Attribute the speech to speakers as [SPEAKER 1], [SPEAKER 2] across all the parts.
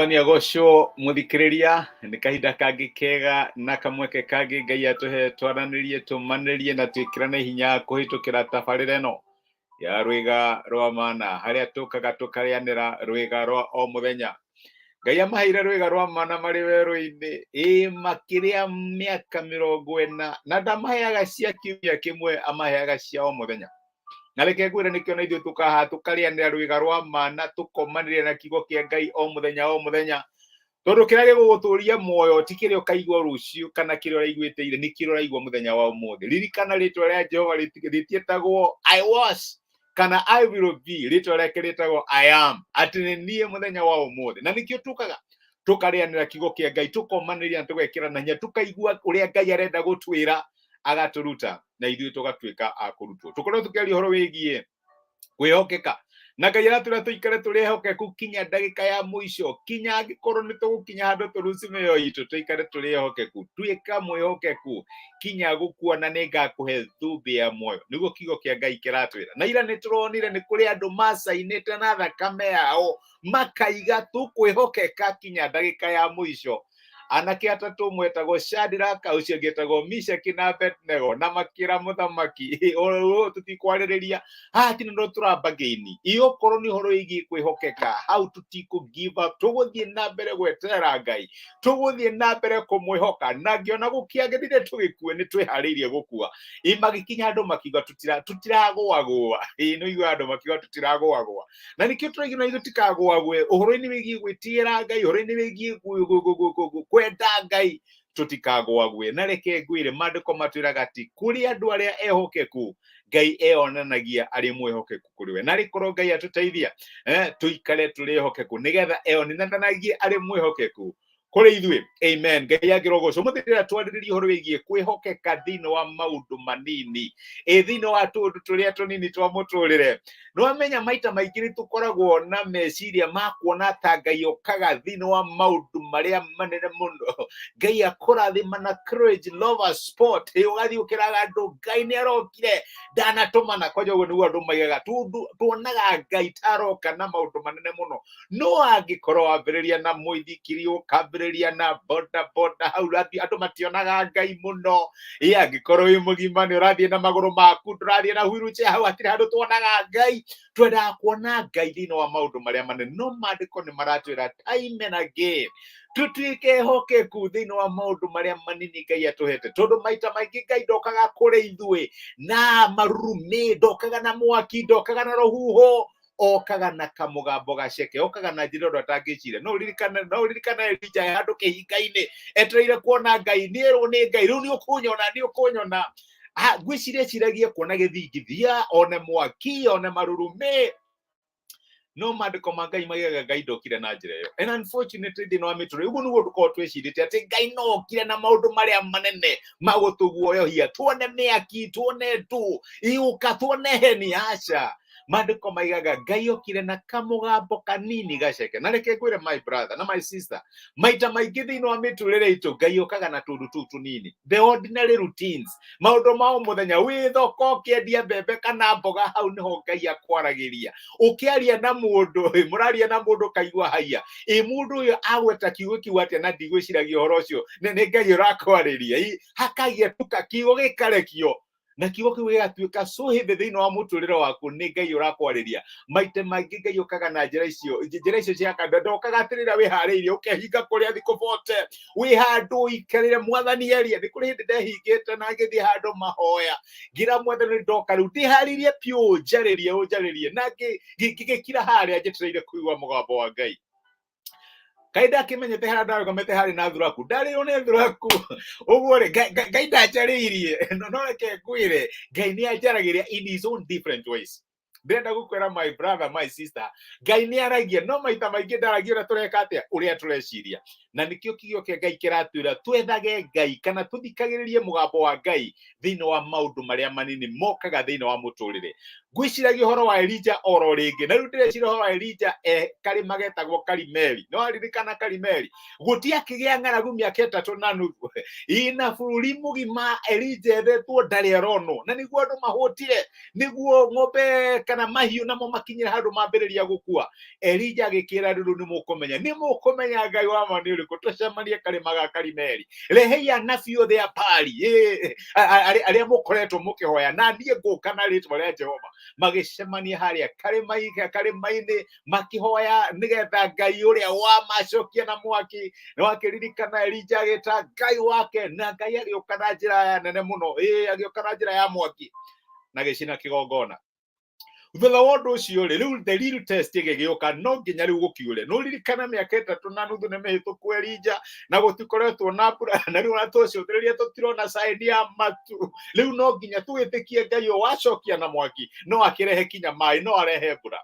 [SPEAKER 1] Mwathani agocwo. Mũthikĩrĩria, nĩ kahinda kangĩ kega na kamweke kangĩ Ngai atũhe twaranĩrie, tũmanĩrie na twĩkĩrane hinya kũhĩtũkĩra tabarĩra ĩno ya Rwĩga rwa Mana, harĩa tũkaga tũkarĩanĩra rwĩga rwa o mũthenya. Ngai amaheire rwĩga rwa mana marĩ werũ-inĩ, ĩ makĩrĩa mĩaka 40, na ndamaheaga cia kiumia kĩmwe, amaheaga cia o mũthenya. Na reke ngwĩre nĩkĩo na ithuĩ tũkaha tũkarĩanĩra rwĩga rwa mana, tũkomanĩria na kiugo kĩa Ngai o mũthenya o mũthenya, tondũ kĩrĩa gĩgũgũtũria muoyo ti kĩrĩa ũkaigua rũciũ kana kĩrĩa ũraiguĩte ira, nĩ kĩrĩa ũraigua mũthenya wa ũmũthĩ. Ririkana rĩtwa rĩa Jehova rĩtiĩtagwo "I was" kana "I will be", rĩtwa rĩake rĩtagwo "I am", atĩ nĩ niĩ mũthenya wa ũmũthĩ. Na nĩkĩo tũkaga tũkarĩanĩra kiugo kĩa Ngai, tũkomanĩria na tũgekĩrana hinya, tũkaigua ũrĩa Ngai arenda gũtwĩra, agatũruta na ithuĩ tũgatuĩka a kũrutwo. Tũkorwo tũkĩaria ũhoro wĩgiĩ kwĩhokeka, na Ngai aratwĩra tũikare tũrĩ ehokeku kinya ndagĩka ya mũico, kinya angĩkorwo nĩ tũgũkinya handũ tũruci mĩoyo itũ, tũikare tũrĩ ehokeku. Tuĩka mwĩhokeku kinya gũkua na nĩ ngakũhe thũmbĩ ya muoyo, nĩguo kiugo kĩa Ngai kĩratwĩra. Na ira nĩ tũronire nĩ kũrĩ andũ macainĩte na thakame yao, makaiga tũkwĩhokeka kinya ndagĩka ya mũico. Anake atatũ mwetagwo Shadraka, ũcio ũngĩ etagwo Mishaki na Abednego, na makĩra mũthamaki, "Ũũ tũtikwarĩrĩria haha, tina no tũrambagĩini iokorwo nĩ ũhoro wĩgiĩ kwĩhokeka, hau tũtikũ give up, tũgũthiĩ na mbere gweterera Ngai, tũgũthiĩ na mbere kũmwĩhoka, na ngĩona gũkĩagĩrĩire tũgĩkue, nĩ twĩharĩirie gũkua." Ĩ magĩkinya andũ makiuga tũtiragũagũa. Ĩ nĩ ũiguaga andũ makiuga tũtiragũagũa, na nĩkĩo tũraigua na ithuĩ tikagũagũe ũhoro-inĩ wĩgiĩ gwĩtigĩra Ngai, ũhoro-inĩ wĩgiĩ kwenda Ngai, tũtikagũagũe. Na reke ngwĩre, maandĩko matwĩraga atĩ kũrĩ andũ arĩa ehokeku Ngai eyonanagia arĩ mwĩhokeku kũrĩ we. Na rĩkorwo Ngai atũteithia, tũikare tũrĩ ehokeku nĩgetha eyonanagie arĩ mwĩhokeku kũrĩ ithuĩ. Amen. Ngai angĩrogocwo. Mũthĩ ndĩrenda twarĩrĩrie ũhoro wĩgiĩ kwĩhokeka thĩinĩ wa maũndũ manini, ĩ thĩinĩ wa tũũndũ tũrĩa tũnini twa mũtũrĩre. Nĩwamenya maita maingĩ nĩ tũkoragwo na meciria ma kuona ta Ngai okaga thĩinĩ wa maũndũ marĩa manene mũno, Ngai akũrathima na Range Rover Sport, ĩ ũgathiĩ ũkĩraga andũ Ngai nĩ arokire ndanatũmana. Kwanja ũguo nĩguo andũ maigaga, tuonaga Ngai ta aroka na maũndũ manene mũno. No angĩkorwo wambĩrĩria na mũithikiri, ũkambĩrĩria na boda boda, hau ũrathiĩ andũ mationaga Ngai mũno. Ĩ angĩkorwo wĩ mũgima, nĩ ũrathiĩ na magũrũ maku, ndũrathiĩ na wheelchair, hau hatirĩ handũ tuonaga Ngai. Twendaga kuona Ngai thĩinĩ wa maũndũ marĩa manene, no maandĩko nĩ maratwĩra time and again tũtuĩke ehokeku thĩinĩ wa maũndũ marĩa manini Ngai atũhete, tondũ maita maingĩ Ngai ndokaga kũrĩ ithuĩ na marurumĩ, ndokaga na mwaki, ndokaga na rũhuho, okaga na kamũgambo gaceke, okaga na njĩra ũndũ atangĩciria. No ũririkane Elija e handũ kĩhinga-inĩ etereire kuona Ngai, nĩerwo nĩ Ngai, "Rĩu nĩ ũkũnyona, nĩ ũkũnyona." Ah, ngwĩciria eciragie kuona gĩthingithia, one mwaki, one marurumĩ, no maandĩko ma Ngai maigaga Ngai ndokire na njĩra ĩyo. And unfortunately, thĩinĩ wa mĩtũrĩre ũguo nĩguo tũkoragwo twĩcirĩtie atĩ Ngai no okire na maũndũ marĩa manene ma gũtũguoyohia, tuone mĩaki, tuone ndũ igũka, tuone heni. Aca, maandĩko maigaga Ngai okire na kamũgambo kanini gaceke. Na reke ngwĩre, my brother na my sister, maita maingĩ thĩinĩ wa mĩtũrĩre itũ Ngai okaga na tũndũ tũu tũnini, the ordinary routines, maũndũ ma o mũthenya. Wĩ thoko ũkĩendia mbembe kana mboga, hau nĩho Ngai akwaragĩria. Ũkĩaria na mũndũ, mũraria na mũndũ, ũkaigua haiya, ĩ mũndũ ũyũ agweta kiugo kiu atĩa na ndigwĩciragia ũhoro ũcio, nĩ Ngai ũrakwarĩria. Hakagĩa tuka kiugo gĩkarekio, na kiugo kĩu gĩgatuĩka so heavy thĩinĩ wa mũtũrĩre waku, nĩ Ngai ũrakwarĩria. Maita maingĩ Ngai ũkaga na njĩra icio cia kando. Ndokaga atĩ rĩrĩa wĩharĩirie ũkehinga kũrĩa thikũ bote wĩ handũ ũikarĩre Mwathani arie. Nĩ kũrĩ hĩndĩ ndehingĩte na ngĩthiĩ handũ mahoya, ngĩra Mwathani, "Ndoka rĩu ndĩharĩirie piũ, njarĩrie, ũnjarĩrie." Na ngĩgĩkira harĩa njetereire kũigua mũgambo wa Ngai. Ngai ndakĩmenyete harĩa ndarũgamĩte harĩ na thuraku, ndarĩrwo nĩ thuraku ũguo rĩ, Ngai ndanjarĩirie. No reke ngwĩre, Ngai nĩ anjaragĩria in his own different ways. Ndĩrenda gũkwĩra, my brother, my sister, Ngai nĩ aragia, no maita maingĩ ndaragia ũrĩa tũreka atĩa, ũrĩa tũreciria. Na nĩkĩo kiugo kĩa Ngai kĩratwĩra twethage Ngai kana tũthikagĩrĩrie mũgambo wa Ngai thĩinĩ wa maũndũ marĩa manini mokaga thĩinĩ wa mũtũrĩre. Ngwĩciragia ũhoro wa Elija oro rĩngĩ, na rĩu ndĩreciria ũhoro wa Elija e karĩma getagwo Karimeli. No aririkana Karimeli, gũtiakĩgĩa ng'aragu mĩaka ĩtatũ na nuthu ina bũrũri mũgima. Elija ethetwo ndarĩ aronwo, na nĩguo andũ mahũtire, nĩguo ng'ombe kana mahiũ namo makinyĩre handũ mambĩrĩria gũkua. Elija agĩkĩra andũ, rĩu nĩmũkũmenya, nĩmũkũmenya Ngai wa ma nĩ ũrĩkũ. Tũcemanie karĩma ga Karimeli, rehei anabii othe a Baali arĩa mũkoretwo mũkĩhoya, na niĩ ngũka na rĩtwa rĩa Jehova. Magĩcemania harĩa karĩma-inĩ makĩhoya nĩgetha Ngai ũrĩa wamacokia na mwaki. Na wakĩririkana Elija agĩta Ngai wake, na Ngai agĩũka na njĩra ya nene mũno, agĩũka na njĩra ya mwaki na gĩcina kĩgongona. Thutha wa ũndũ ũcio rĩ, rĩu the real test ĩgĩgĩũka, no nginya rĩu gũkiure. No ririkana mĩaka ĩtatũ na nuthu nĩ mĩhĩtũku Elija, na gũtikoretwo na mbura, na rĩu ona twacũthĩrĩria tũtirona sign ya matu. Rĩu no nginya tũgĩtĩkie Ngai ũyũ wacokia na mwaki no akĩrehe kinya maĩ, no arehe mbura.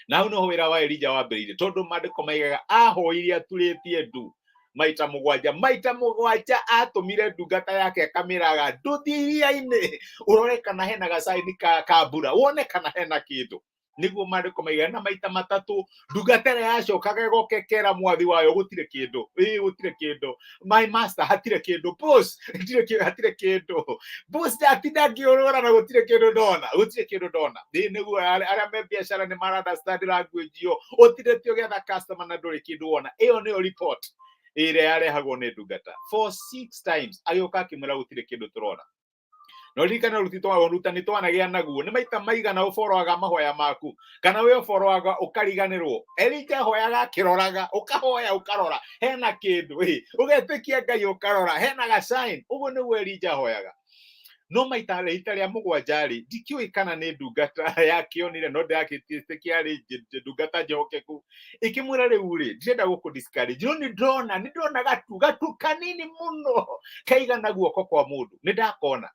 [SPEAKER 1] Na hau noho wĩra wa Elija wambĩrĩirie, tondũ maandĩko maigaga ahoire aturĩtie ndu maita mũgwanja. Maita mũgwanja atũmire ndungata yake akamĩraga, ndũthiĩ iria-inĩ ũrore kana hena gacaini ka mbura, wone kana hena kĩndũ. Nĩguo maandĩko maigaga na maita matatũ ndungata ĩrĩa yacokaga ĩgoka ĩkera mwathi wayo, gũtirĩ kĩndũ, ĩĩ gũtirĩ kĩndũ, my master, hatirĩ kĩndũ, boss, hatirĩ kĩndũ, hatirĩ kĩndũ, boss, ndatinda ngĩũrũra na gũtirĩ kĩndũ ndona, gũtirĩ kĩndũ ndona. Ĩĩ nĩguo arĩa me biacara nĩ mara understand language ĩyo, ũtirĩte ũgĩetha customer na ndũrĩ kĩndũ wona. Ĩyo nĩyo report ĩrĩa yarehagwo nĩ ndungata. For 6 times agĩũka akĩmwĩra gũtirĩ kĩndũ tũrona. No ririkana ũrutani twanagĩa naguo nĩ maita maigana ũboroaga mahoya maku, kana we ũboroaga ũkariganĩrwo. Elija ahoyaga akĩroraga, ũkahoya ũkarora hena kĩndũ, ũgetĩkia Ngai ũkarora hena gasign. Ũguo nĩguo Elija ahoyaga. No maita rita rĩa mũgwanja rĩ, ndikĩũĩ kana nĩ ndungata yakĩonire, no ndĩrakĩtĩkia arĩ ndungata njehokeku, ĩkĩmwĩra rĩu rĩ, ndirenda gũkũ discourage, no nĩ ndĩrona gatu kanini mũno kaigana guoko kwa mũndũ, nĩ ndakona.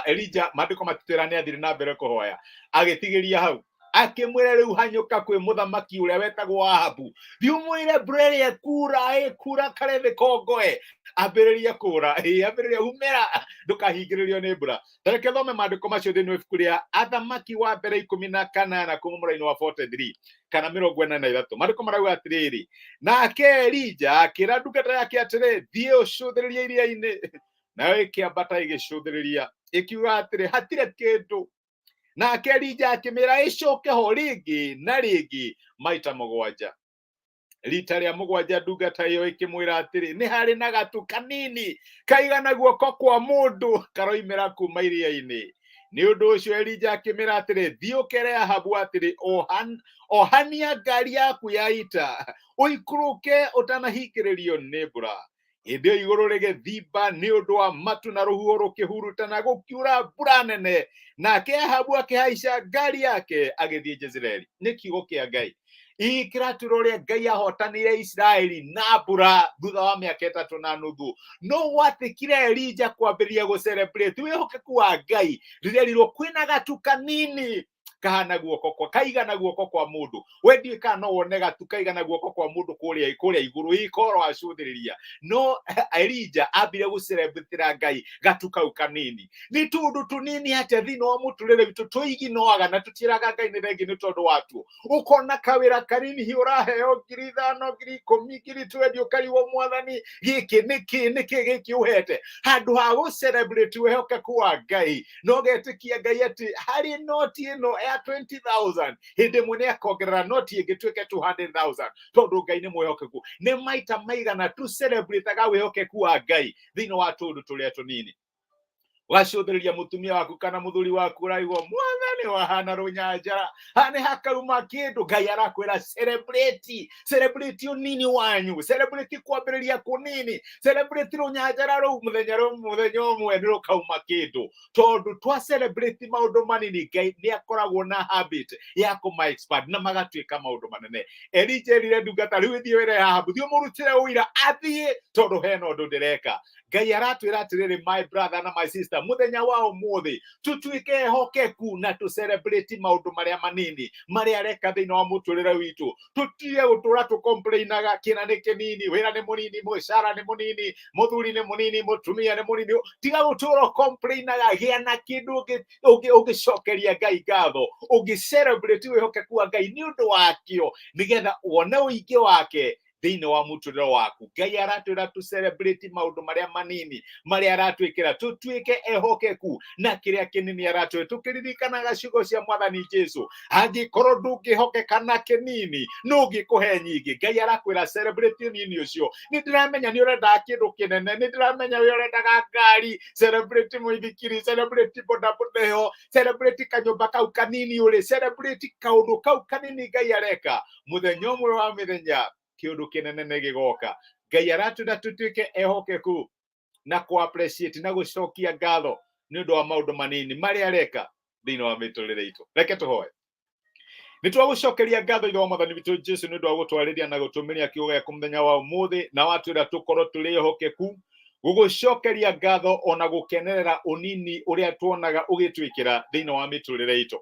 [SPEAKER 1] Elija, maandĩko matitwĩra nĩ athire na mbere kũhoya, agĩtigĩria hau, akĩmwĩra rĩu hanyũka kwĩ mũthamaki ũrĩa wetagwo Ahabu, thiĩ ũmwĩre mbura ĩrĩa ĩkura ĩkura karebe kongoe, ambĩrĩria kũra, ambĩrĩria umĩra, ndũkahingĩrĩrio nĩ mbura. Tareke thome maandĩko macio thĩinĩ wa ibuku rĩa Athamaki wa Mbere 18 kuma mũraini wa 43 kana 43. Maandĩko marauga atĩrĩrĩ, nake Elija akĩra ndungata yake atĩrĩ, thiĩ ũcũthĩrĩrie iria-inĩ. Nayo ĩkĩambata ĩgĩcũthĩrĩria, ĩkiuga atĩrĩ, hatirĩ kĩndũ. Nake Elija akĩmĩra ĩcoke ho rĩngĩ na rĩngĩ maita mũgwanja. Rita rĩa mũgwanja ndungata ĩyo ĩkĩmwĩra atĩrĩ, nĩ harĩ na gatu kanini kaigana guoko kwa mũndũ karoimĩra kuma iria-inĩ. Nĩ ũndũ ũcio Elija akĩmĩra atĩrĩ, thiĩ ũkere Ahabu atĩrĩ, ohania ngari yaku ya ita, ũikũrũke ũtanahingĩrĩrio nĩ mbura. Hĩndĩ ĩyo igũrũ rĩgĩthimba nĩ ũndũ wa matu, na rũhuho rũkĩhurutana, gũkiura mbura nene, nake Ahabu akĩhaica ngari yake agĩthiĩ Jezireeli. Nĩ kiugo kĩa Ngai ikĩratwĩra ũrĩa Ngai ahotanire Isiraeli na mbura thutha wa mĩaka ĩtatũ na nuthu. No gwatĩkire Elija kwambĩrĩria gũ celebrate wĩhokeku wa Ngai rĩrĩa rirwo kwĩna gatu kanini kahana guoko kwa kaigana guoko kwa mũndũ. We ndiũĩ kana no wone gatu kaigana guoko kwa mũndũ kũrĩa igũrũ, ĩkorwo acũthĩrĩria. No Elija ambire gũcerebutĩra Ngai gatu kau kanini. Nĩ tũũndũ tũnini atĩa thĩinĩ wa mũtũrĩre witũ tũiginoaga na tũtiĩraga Ngai nĩ thengi nĩ tondũ watuo. Ũkona kawĩra kanini hi ũraheo 5,000, 10,000, 20,000, ũkarigwo mwathani gĩkĩ nĩkĩ, nĩkĩ gĩkĩ ũhete? Handũ ha gũ celebrate wĩhokeku wa Ngai, no getĩkia Ngai atĩ harĩ noti ĩno ya 20,000 hĩndĩ ĩmwe nĩ akongerera noti ĩngĩ tuĩke 200,000, tondũ Ngai nĩ mwĩhokeku. Nĩ maita maigana tu celebrataga wĩhokeku wa Ngai thĩinĩ wa tũũndũ tũrĩa tũnini? Wacũthĩrĩria mũtumia waku kana mũthuri waku, ũraigua mwathani wahana rũnyanjara, haha nĩ hakauma kĩndũ. Ngai arakwĩra celebrate, celebrate ũnini wanyu, celebrate kwambĩrĩria kũnini, celebrate rũnyanjara rũu, mũthenya ũmwe nĩ rũkauma kĩndũ. Tondũ twa celebrate maũndũ manini, Ngai nĩ akoragwo na habit ya kũma expand na magatuĩka maũndũ manene. Elija erire ndungata, rĩu thiĩ wĩre Ahabu, thiĩ ũmũrutĩre ũira athiĩ, tondũ hena ũndũ ndĩreka. Ngai aratwĩra atĩrĩrĩ, my brother na my sister, Aratwĩta mũthenya wa ũmũthĩ tũtuĩke ehokeku na tũ celebrate maũndũ marĩa manini marĩa areka thĩinĩ wa mũtũrĩre witũ. Tũtige gũtũra tũkomplainaga, kĩna nĩ kĩnini, wĩra nĩ mũnini, mũcara nĩ mũnini, mũthuri nĩ mũnini, mũtumia nĩ mũnini. Tiga gũtũra ũkomplainaga, gĩa na kĩndũ ũngĩcokeria Ngai ngatho, ũngĩ celebrate wĩhokeku wa Ngai nĩ ũndũ wakĩo, nĩgetha wone ũingĩ wake thĩinĩ wa mũtũrĩre waku. Ngai aratwĩra tũ celebrate maũndũ marĩa manini marĩa aratwĩkĩra, tũtuĩke ehokeku na kĩrĩa kĩnini aratwĩra, tũkĩririkanaga ciugo cia Mwathani Jesu, angĩkorwo ndũngĩhokeka na kĩnini, nũ ũngĩkũhe nyingĩ? Ngai arakwĩra celebrate ũnini ũcio. Nĩ ndĩramenya nĩ ũrendaga kĩndũ kĩnene, nĩ ndĩramenya wĩ ũrendaga ngari, celebrate mũithikiri, celebrate bodaboda ĩyo, celebrate kanyũmba kau kanini ũrĩ, celebrate kaũndũ kau kanini Ngai areka. Mũthenya ũmwe wa mĩthenya kĩũndũ kĩnene nĩ gĩgoka. Ngai aratwĩra tũtuĩke ehokeku na kũ appreciate na gũcokia ngatho nĩ ũndũ wa maũndũ manini marĩa areka thĩinĩ wa mĩtũrĩre itũ. Reke tũhoe. Nĩ twagũcokeria ngatho, Ithe wa Mwathani witũ Jesu, nĩ ũndũ wa gũtwarĩria na gũtũmĩria kiugo gĩaku mũthenya wa ũmũthĩ, na watwĩra tũkorwo tũrĩ ehokeku gũgũcokeria ngatho ona gũkenerera ũnini ũrĩa tuonaga ũgĩtwĩkĩra thĩinĩ wa mĩtũrĩre itũ.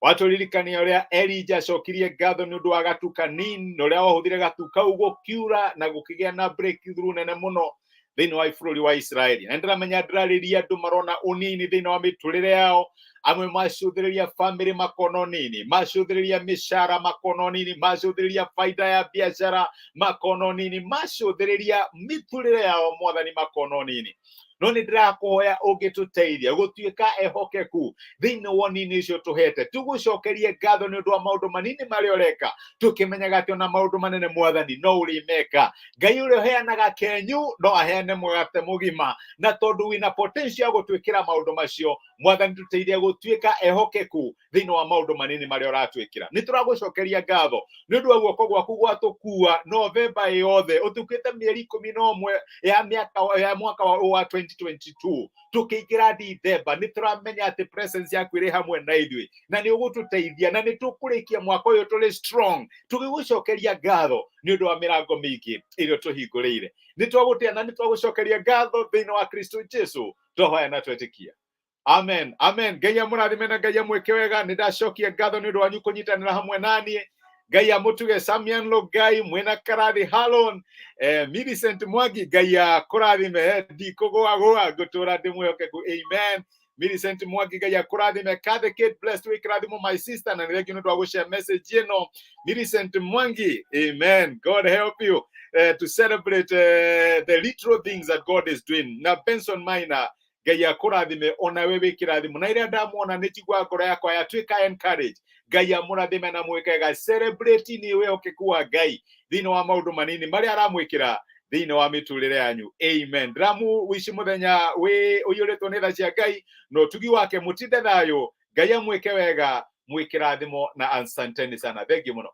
[SPEAKER 1] Watũririkania ũrĩa Elija acokirie ngatho nĩ ũndũ wa gatu kanini, na ũrĩa wahũthire gatu kau gũkiura na gũkĩgĩa na breakthrough nene mũno thĩinĩ wa bũrũri wa Israeli. Na nĩndĩramenya ndĩrarĩria andũ marona ũnini thĩinĩ wa mĩtũrĩre yao. Amwe macũthĩrĩria famĩlĩ makona ũnini, macũthĩrĩria mĩcara makona ũnini, macũthĩrĩria baida ya biacara makona ũnini, macũthĩrĩria mĩtũrĩre yao, Mwathani, makona ũnini. No nĩ ndĩrakũhoya ũngĩtũteithia gũtuĩka ehokeku thĩinĩ wa ũnini ũcio tũhete, tũgũcokerie ngatho nĩ ũndũ wa maũndũ manini marĩa ũreka, tũkĩmenyaga atĩ ona maũndũ manene, Mwathani, no ũrĩmeka. Ngai ũrĩa ũheanaga kenyu no aheane mũgate mũgima, na tondũ wĩna potential ya gũtwĩkĩra maũndũ macio, Mwathani, tũteithie gũtuĩka ehokeku thĩinĩ wa maũndũ manini marĩa ũratwĩkĩra. Nĩ tũragũcokeria ngatho nĩ ũndũ wa guoko gwaku gwatũkua Novemba yothe, ũtukĩte mĩeri 11 ya mĩaka ya mwaka wa 2022 tũkĩingĩra Dithemba. Nĩ tũramenya atĩ presence yaku ĩrĩ hamwe na ithuĩ na nĩ ũgũtũteithia, na nĩ tũkũrĩkia mwaka ũyũ tũrĩ strong, tũgĩgũcokeria ngatho nĩ ũndũ wa mĩrango mĩingĩ ĩrĩa ũtũhingũrĩire. Nĩ twagũtĩa na nĩ twagũcokeria ngatho thĩinĩ wa Kristo Jesu twahoya na twetĩkia. Amen, amen. Ngai amũrathime na Ngai amwĩke wega. Nĩ ndacokia ngatho nĩ ũndũ wanyu kũnyitanĩra hamwe naniĩ. Ngai amũtuge. Samian Logai mwĩna Karathi Halon, Millicent Mwangi, Ngai akũrathime. Ndikũgũagũa, ngũtũra ndĩmwĩhokeku. Amen. Millicent Mwangi, Ngai akũrathime. Kathy Kate blessed, wĩ kĩrathimo, my sister, na nĩ thengiũ nĩ ũndũ wa gũshare message ĩno. Millicent Mwangi, amen. God help you to celebrate the little things that God is doing. Na Benson Minor, Ngai akũrathime, onawe wĩ kĩrathimo. Na ĩrĩa ndamuona nĩ njiguaga ngoro yakwa yatuĩka encourage. Ngai amũrathime na mwĩkega. Celebrate nĩ wĩhokeku wa Ngai thĩinĩ wa maũndũ manini marĩa aramwĩkĩra thĩinĩ wa mĩtũrĩre yanyu. Amen. Ndĩramu wici mũthenya wĩ ũiyũrĩtwo nĩ tha cia Ngai na ũtugi wake. Mũtinde thayũ. Ngai amwĩke wega, mwĩ kĩrathimo, na asanteni sana. Thengiũ mũno.